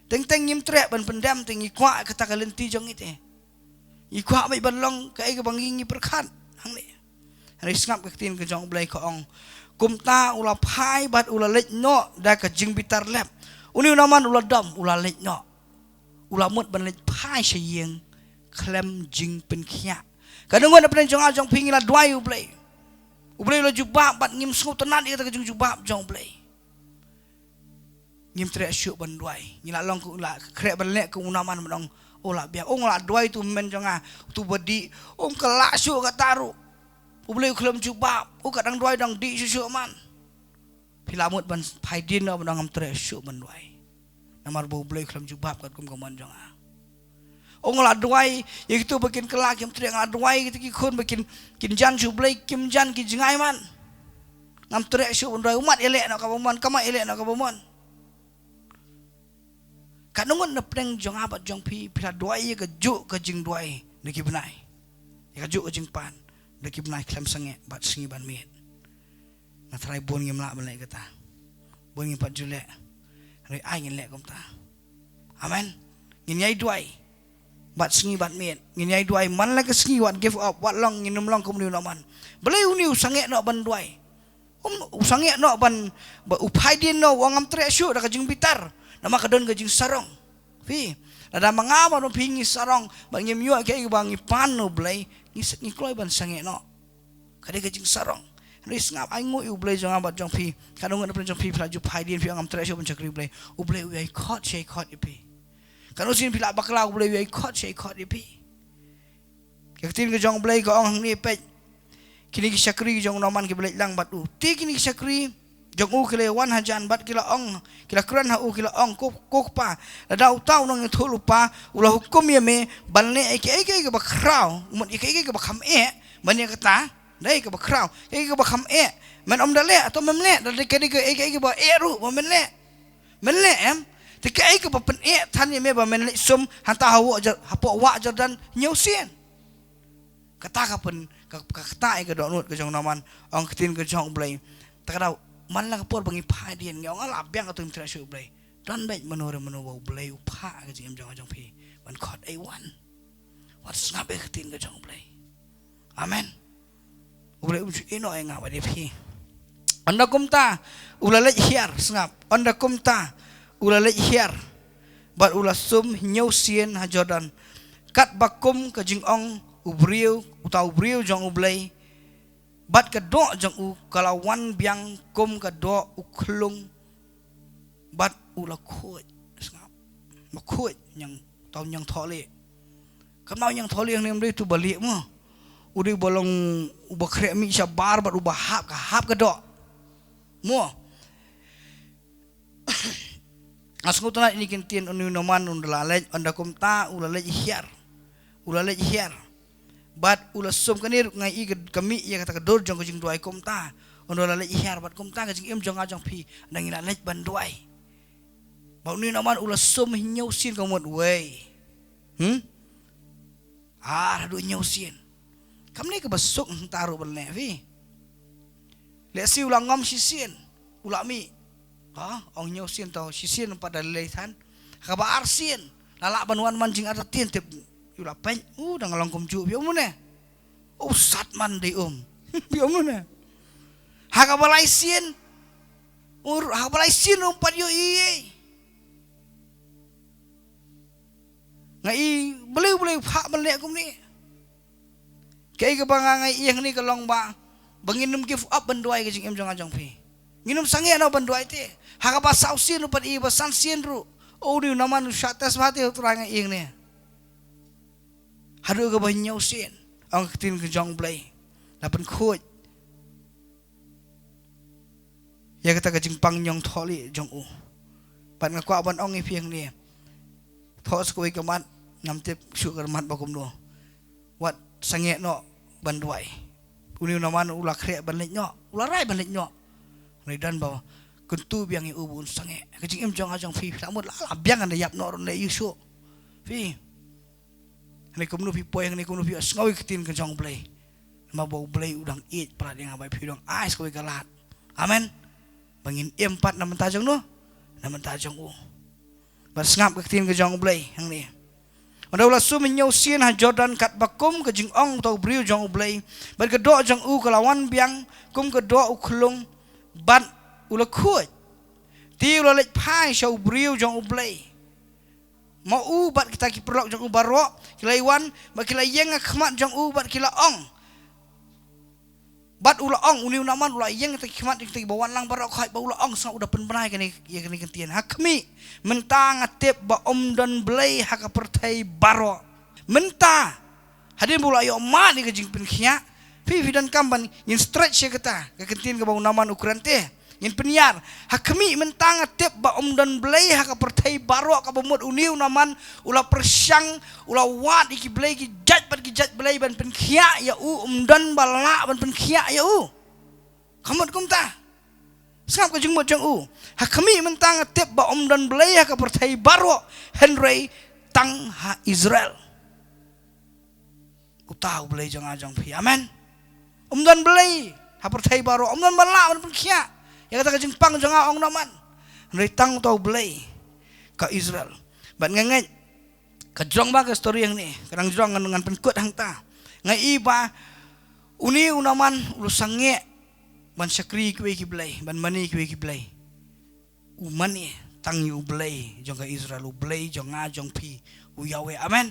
Teng teng ngim treh ban pyndem, te ngi kwah kata ka lynti jong ngi te. Ngi kwah beit ban long kaei kaba ngi, ngi pyrkhat hangne. Hynrei sngap ka ktien ka jong U Blei ka ong, kumta u la phai bad u la leit noh da ka jingbitar lep. Une u Naaman u la dom, u la leit noh. U la mut ban leit phai sha ïing khlem jingpynkhiah. Katno ngut na pdeng jong nga jong phi ngi la duwai U Blei, U Blei u la jubab bad ngim sngewtynnad ïa kata ka jingjubab jong U Blei. Ngim treh shuh ban duwai. Ngi la long kum, la khreh ban leh kum u Naaman ban ong, o la biang, o nga la duwai, uto u hynmen jong nga, uto uba dih, um kylla shuh kata ruh. U Blei u khlem jubab, u ka dang duwai dang dih shuh shuh man. Phi la mut ban phai dien noh ban ong ngam treh shuh ban duwai. Namar ba U Blei u khlem jubab katkum ka mon jong nga. O nga la duwai ïa kito ba kin kylla kim treh, nga la duwai ïa kita ki khun ba kin, kin jan sha U Blei, kim jan, ki jngai man. Ngam treh shuh ban duwai, u mat ïaleh noh kaba mon, ka mat ïaleh noh kaba mon. Katno ngut na pdeng jong nga bad jong phi, phi la duwai ïa kajuh ka jingduwai da ki bnai, ïa kajuh ka jingpan da ki bnai khlem sangeh bad sngi ban miet? Nga tharai bun ngim lah ban leh kata. Bun ngim pat ju leh. Hynrei ai ngin leh kumta. Amen. Ngin ïai duwai bad sngi bad miet. Ngin ïai duwai man la ka sngi, wat give up, wat long ngin ym long kum une u Naaman. Balei une u sangeh noh ban duwai? Um, u sangeh noh ban, ba u phai dien noh, u ong ngam treh shuh da ka jingbitar. Namar ka don ka jingsarong. Phi, lada ma nga bad ma phi ngi sarong bad ngim ïoh kaei kaba ngi pan na U Blei, ngi s-, ngi kloi ban sangeh noh. Ka dei ka jingsarong. Hynrei sngap, ai nguh ïa U Blei jong nga bad jong phi. Katno ngut na pdeng jong phi phi la ju phai dien, phi ong ngam treh shuh ban shakri U Blei. U Blei u ïai khot shi ïai khot ïa phi. Katno sien phi la bakla, U Blei u ïai khot shi ïai khot ïa phi. Ka ktien ka jong U Blei ka ong hangne, peit. Kine ki shakri jong u Naaman kiba leit lang bad u. Te kine ki shakri jong u ki la wan hajan bad ki la ong, ki la kren ha u, ki la ong, ko, ko kpa, lada uta u nongïathuhlypa u la hukum ïa me ban leh ïa kiei kiei kiba khraw, mut ïa kiei kiei kiba kham eh, ban ïa kata, dei kaba khraw, kiei kiei kiba kham eh, men ym da leh, to mem leh, da dei kiei kiei kiba eh ruh ba men leh. Men leh em? Te kiei kiba pyneh than ïa me ba men leit sum hangta ha wah Jor-, hapoh wah Jordan hynñiew sien? Kata ka pyn, ka, ka kata ïa ka dohnud ka jong u Naaman, ong ka ktien ka jong U Blei. Ta ka daw, man la ka por ba ngi phai dien, ngi ong, ala biang, ka tu ngim treh shuh U Blei. Don beit mano re mano ba U Blei u phah ka jingim jong nga jong phi ban khot ei wan. Wat sngap ïa ka ktien ka jong U Blei. Amen. U Blei um ju ïehnoh ïa nga bad ïa phi. Ynda kumta u la leit hiar, sngap. Ynda kumta u la leit hiar bad u la sum hynñiew sien ha Jordan, katba kum ka jingong u briew, uta u briew jong U Blei, bad ka doh jong u ka la wan biang kum ka doh u khlung, bad u la khuid. Sngap. Ma khuid ñiang, tau ñiangthohlieh. Kam nang ñiangthohlieh hangne, ym dei utu ba lieh mo. U dei uba long, uba khreh mih shabar bad uba hap, ka hap ka doh. Mo. Nga sngewtynnat ïa kine ki ktien, une u Naaman un da la leit, ynda kumta u la leit hiar. U la leit hiar. Bad u la sum, kane ruh nga i ka, ka mih ïa kata ka dur jong ka jingduwai kumta. Ynda u la leit hiar bad kumta ka jingim jong nga jong phi, ynda ngi la leit ban duwai. Bad une u Naaman u la sum hynñiew sien, ka mut wei. Hmm? Ar haduh hynñiew sien. Kam dei kaba suk hangta ruh ban leh phi. Lehse u la ngam shisien, u la mih. Ha, ong hynñiew sien tau, shisien pat da lei than. Kaba ar sien, la lah ban wan man jingartatien, tip ïa u la peit, u dang long kumjuh, phi ong mano ne? U sat man dei um. Phi ong mano ne? Ha kaba lai sien, ur, ha kaba lai sien um pat ïohi ei. Nga i, balei, balei u phah ban leh kumne. Kaei kaba nga, nga i hangne ka long ba, ba ngin ym give up ban duwai ka jingim jong nga jong phi. Ngin ym sangeh noh ban duwai te. Ha kaba saw sien ruh pat i, ba san sien ruh. O, une u Naaman u shah test bha te, u Trai, nga i hangne. Haduh kaba hynñiew sien, ong ka ktien ka jong U Blei, la pynkhuid ïa kata ka jingpang ñiangthohlieh jong u. Bad nga kwah ban ong ïa phi hangne, thoh sa kawei ka mat, ngam tip shuh ka mat ba kumno. Wat sangeh noh ban duwai. Une u Naaman u la khreh ban leit noh, u la rai ban leit noh. Hynrei don ba kyntu biang ïa u ba un sangeh. Ka jingim jong nga jong phi, phi la mut la, la biang, ynda ïap noh ruh ym leh ïa u shuh. Phi. Hangne kumno phi poi, hangne kumno phi sngew ïa ka ktien ka jong U Blei. Namar ba U Blei u dang ïeit palat ïa nga bad phi, u dang ai sa kawei ka lad. Amen. Ba ngin im pat na bynta jong no, na bynta jong u. Bad sngap ka ktien ka jong U Blei hangne. Ynda u la sum hynñiew sien ha Jordan katba kum ka jingong uta u briew jong U Blei, bad ka doh jong u ka la wan biang kum ka doh u khlung, bad u la khuid. Te u la leit phai sha u briew jong U Blei. Ma u bad kita ki paralok jong u baroh ki la wan, bad ki la ïeng ha khmat jong u, bad ki la ong. Bad u la ong, une u Naaman u la ïeng ha khmat jong kita kiba wan lang baroh, khnang ba u la ong, sngap, u da pynbna ïa kane, ïa kane ka ktien. Ha khmih, mynta nga tip ba ym don Blei ha ka pyrthei baroh. Mynta, hadien ba u la ïoh mad ïa ka jingpynkhiah, phi, phi donkam ban ngin stretch ïa kata ka ktien kaba u Naaman u kren te. Ngin pynïar. Ha khmih, mynta nga tip ba ym don Blei ha ka pyrthei baroh, kaba mut une u Naaman u la pyrshang, u la wad ïa ki blei ki jait bad ki jait blei ban pynkhiah ïa u, ym don ba lah ban pynkhiah ïa u. Ka mut kumta. Sngap ka jingmut jong u. Ha khmih, mynta nga tip ba ym don Blei ha ka pyrthei baroh, hynrei tang ha Israel. Uta U Blei jong nga jong phi. Amen. Ym don Blei ha pyrthei baroh, ym don ba lah ban pynkhiah ïa kata ka jingpang jong nga, ong u Naaman. Hynrei tang uta U Blei ka Israel. Bad nga ngeit ka jrong ba ka story hangne, ka dang jrong, ngan, ngan pynkut hangta. Nga i ba une u Naaman u la sangeh ban shakri kiwei ki blei, ban mane kiwei ki blei. U mane tang ïa U Blei jong ka Israel, U Blei jong nga jong phi, u Yahweh. Amen.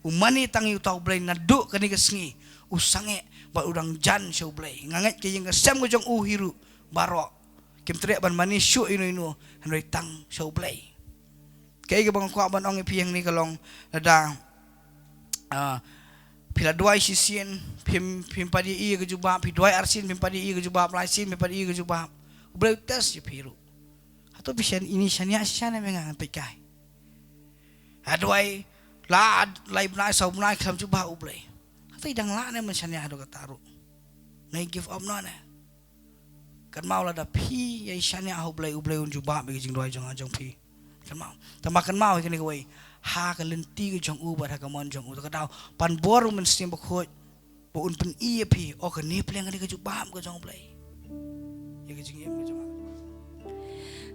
U mane tang ïa uta U Blei, naduh kane ka sngi u sangeh bad u dang jan sha U Blei. Nga ngeit ka ïing ka sem ka jong u hi ruh baroh kim treh ban mane shuh ïano ïano, hynrei tang sha U Blei. Kaei kaba nga kwah ban ong ïa phi hangne ka long, lada, ah, Phi la duwai shisien, phim, phim pat ïohi ïa ka jubab, phi duwai arsien, phim pat ïohi ïa ka jubab, lai sien, phim pat ïohi ïa ka jubab. U Blei u test ïa phi ruh. Hato phi shaniah, ine shaniah shisha ne me nga ngan peit kai. Ha duwai, la, lai bnai, saw bnai, khlem jubab U Blei. Hato i dang lah ne men shaniah haduh katta ruh. Ngan give up noh ne. Kynmaw lada phi ïa shaniah ha U Blei, U Blei un jubab ïa ka jingduwai jong nga jong phi. Kynmaw. Tangba kynmaw ïa kane kawei. Ha ka lynti ka jong u bad ha ka mon jong u. Te ka daw. Ban bor u Mynsiem Bakhuid. Ba un pyni ïa phi. O kane pleng kane ka jubab ka jong U Blei. Ïa ka jingim ka jong nga.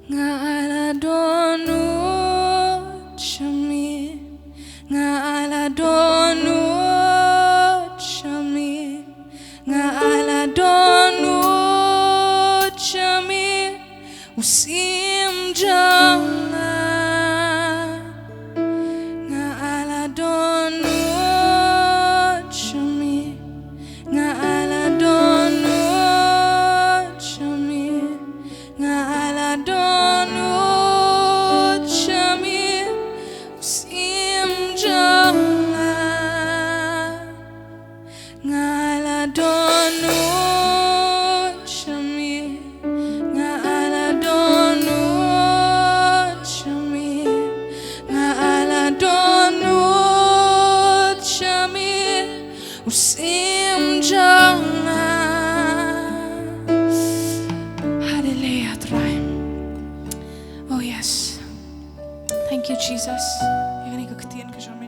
Nga ai la dohnud sha me. Nga ai la dohnud sha me. Nga ai la dohnud sha me, u syiem jong nga. Nga ai la dohnud sha me. Nga ai la dohnud sha me. Nga ai la dohnud sha me, u syiem jong nga. Nga ai la dohnud sha me. Nga ai la dohnud sha me. Nga ai la dohnud sha me, u syiem jong nga. Hallelujah, Trai. Oh yes. Thank you, Jesus. Ïa kane ka ktien ka jong